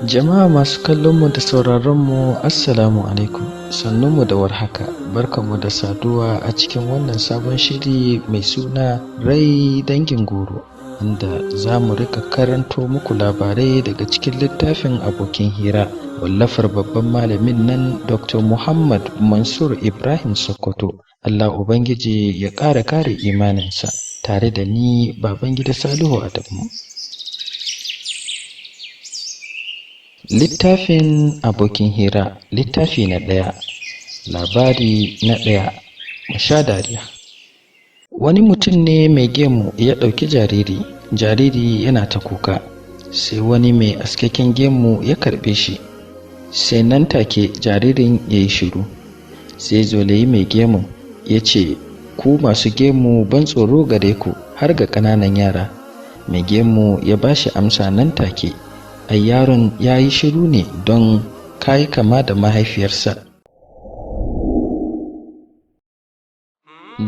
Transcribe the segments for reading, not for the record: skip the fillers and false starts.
Jama'a masu kallonmu da sauraronmu, Assalamu alaikum, sannunmu da warhaka, barkanmu da saduwa a cikin wannan sabon shiri mai suna Rai Dangin Goro, inda za mu rika karanto muku labarai daga cikin littafin Abokin Hira, wallafar babban malamin nan Dr. Muhammad Mansur Ibrahim Sokoto. Allah Ubangiji ya ƙara kare imaninsa, tare da ni Babangida Salihu Adamu. Littafin Abokin Hira, littafi na ɗaya, labari na ɗaya, mu sha dariya. Wani mutum ne mai gemu ya ɗauki jariri, jariri yana ta kuka, sai wani mai askakken gemu ya karɓe shi, sai nan take jaririn ya yi shiru, sai zolayi mai gemun ya ce, ku masu gemu ban tsoro gare ku har ga ƙananan yara. Mai gemu ya ba shi amsa nan take, ai yaron ya yi shiru ne don ka yi kama da mahaifiyarsa.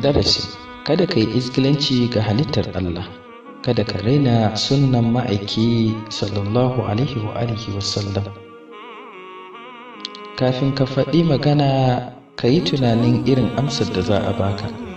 Darasi: kada ka yi izgilanci ga halittar Allah, kada ka raina sunnan ma'aiki sallallahu alaihi wa alihi wasallam. Kafin ka faɗi magana, ka yi tunanin irin amsar da za a baka.